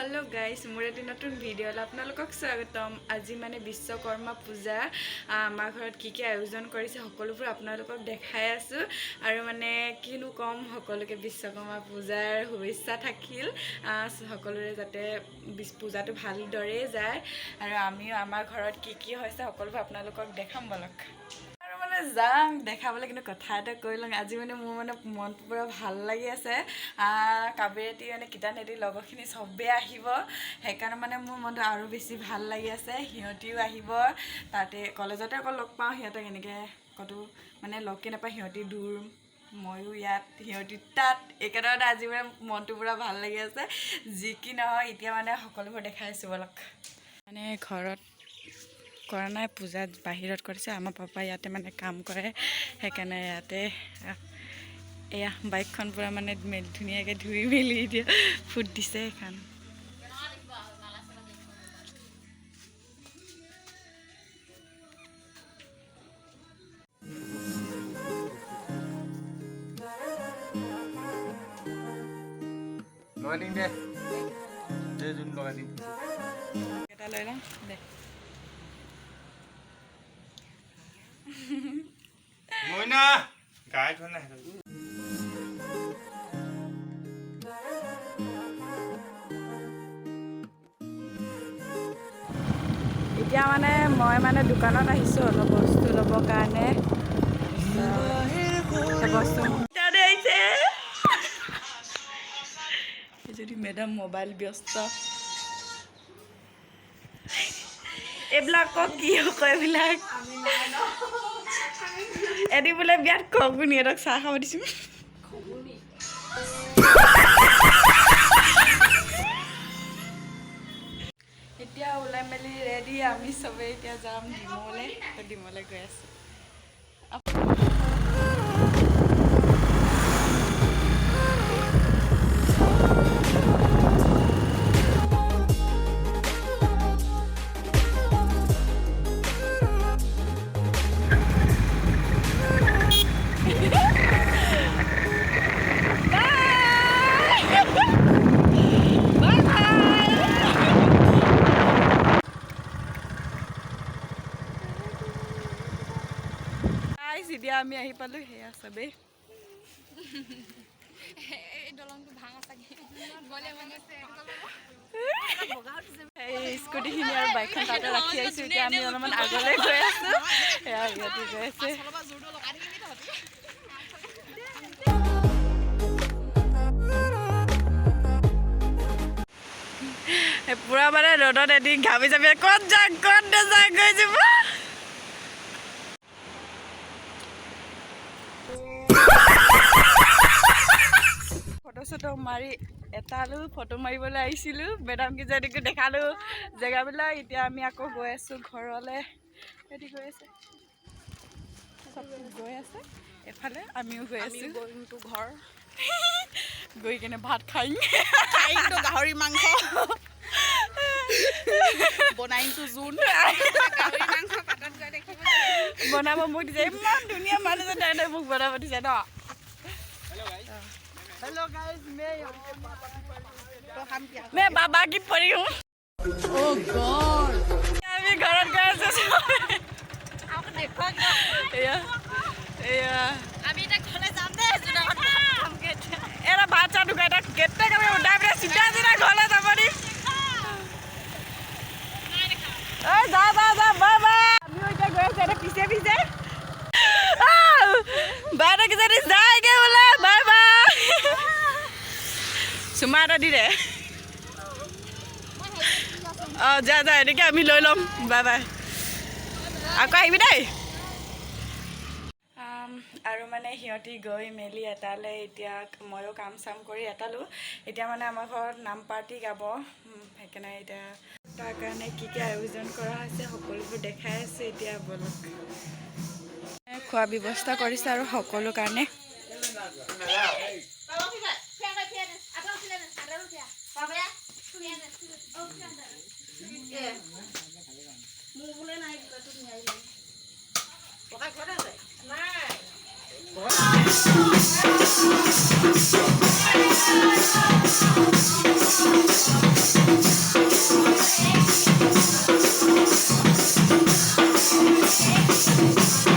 Hello' guys, মোৰ এটি নতুন ভিডিঅ'লৈ আপোনালোকক স্বাগতম। আজি মানে বিশ্বকৰ্মা পূজা। আমাৰ ঘৰত কি কি আয়োজন কৰিছে, সকলোবোৰ আপোনালোকক দেখাই আছোঁ। আৰু মানে কিনো ক'ম, সকলোকে বিশ্বকৰ্মা পূজাৰ শুভেচ্ছা থাকিল। সকলোৰে যাতে পূজাটো ভালদৰেই যায়। আৰু আমিও আমাৰ ঘৰত কি কি হৈছে, সকলোবোৰ আপোনালোকক দেখাম। বলক আৰু মানে যাম দেখাবলৈ, কিন্তু কথা এটা কৈ লওঁ। আজি মানে মোৰ মানে মনটো পূৰা ভাল লাগি আছে। কাবেৰীটি মানে কীৰ্তনহেঁতি লগৰখিনি চবেই আহিব, সেইকাৰণে মানে মোৰ মনটো আৰু বেছি ভাল লাগি আছে। সিহঁতিও আহিব, তাতে কলেজতে অকল লগ পাওঁ সিহঁতক, এনেকৈ ক'তো মানে লগকে নাপাওঁ। সিহঁতি দূৰ, ময়ো ইয়াত, সিহঁতি তাত। এইকাৰণে আজি মানে মনটো পূৰা ভাল লাগি আছে। যি কি নহয়, এতিয়া মানে সকলোবোৰ দেখাই আছোঁ, বলক। মানে ঘৰত কৰা নাই পূজাত, বাহিৰত কৰিছে। আমাৰ পাপা ইয়াতে মানে কাম কৰে, সেইকাৰণে ইয়াতে। এয়া বাইকখন পূৰা মানে ধুনীয়াকৈ ধুই মেলি এতিয়া ফুট দিছে সেইখন। লগাই দিম দে দে, যোন লগাই দিম। এটা লৈ লওঁ দে। মইনা গাই থোৱা নাই। এতিয়া মানে মই মানে দোকানত আহিছোঁ অলপ বস্তু ল'বৰ কাৰণে। তাৰপিছত বস্তু তাতে আহিছে। যদি মেডাম মোবাইল ব্যস্ত। এইবিলাকক কি কয় এইবিলাক? এদিন বোলে বিয়াত ঘুগুনি, এহঁতক চাহ খাব দিছোঁ। এতিয়া ওলাই মেলি ৰেডি আমি চবেই। এতিয়া যাম ডিমৌলৈ, তো ডিমৌলৈ গৈ আছোঁ। Bye bye. Guys, এতিয়া আমি আহি পালোঁ। সেয়া চবেই। এই দলংটো ভাঙা চাগে গ'লে মানে। এই স্কুটিখিনি আৰু বাইকখন তাতে ৰাখি আহিছোঁ। এতিয়া আমি অলপমান আগলৈ গৈ আছোঁ। সেয়া সিহঁতি গৈ আছে। এই পূৰা মানে ৰ'দত এদিন ঘামি যাবি, ক'ত যাম ক'ত নাযাওঁ গৈ যাব। ফটো চটো মাৰি এটালো, ফটো মাৰিবলৈ আহিছিলোঁ। মেডাম কেইজনীকো দেখালোঁ জেগাবিলাক। এতিয়া আমি আকৌ গৈ আছোঁ ঘৰলৈ। সিহঁতি গৈ আছে, চব গৈ আছে এফালে, আমিও গৈ আছোঁ। টু ঘৰ। গৈ কিনে ভাত খাইম। খাইমতো গাহৰি মাংস বনাইতো, জোন গাহৰি মাংস পাতত গৈ দেখিব। বনাব মোক দিছে। ইমান ধুনীয়া মানুহজন, তাই মোক বনাব দিছে ন। हेलो गाइस, मैं तो हम क्या मैं बाबा की परी हूँ। আমি ঘৰত গৈ আছোঁ। এয়া এয়া। আমি এতিয়া ঘৰলৈ যাম দেই, জোনাকত ভাত খামগৈ এতিয়া। এটা ভাত চাহ দোকান এটা গেটে আমি উঠাই পেলাই চিধা চিধা ঘৰলৈ যাব দিম। ঐ যা যা যা, বাই বাই। আমিও এতিয়া গৈ আছোঁ এটা পিছে পিছে। বাইদেউ কেইজনী যায়গৈ বোলে, বাই বাই। চুমা এটা দি দে। অঁ, যা যা, এনেকৈ আমি লৈ ল'ম। বাই বাই, আকৌ আহিবি দেই। আৰু মানে সিহঁতি গৈ মেলি এটালে, এতিয়া ময়ো কাম চাম কৰি এটালোঁ। এতিয়া মানে আমাৰ ঘৰত নাম পাৰ্টি গাব, সেইকাৰণে এতিয়া তাৰ কাৰণে কি কি আয়োজন কৰা হৈছে, সকলোবোৰ দেখাই আছোঁ। এতিয়া বলক। খোৱা ব্যৱস্থা কৰিছে আৰু সকলো কাৰণে। Thank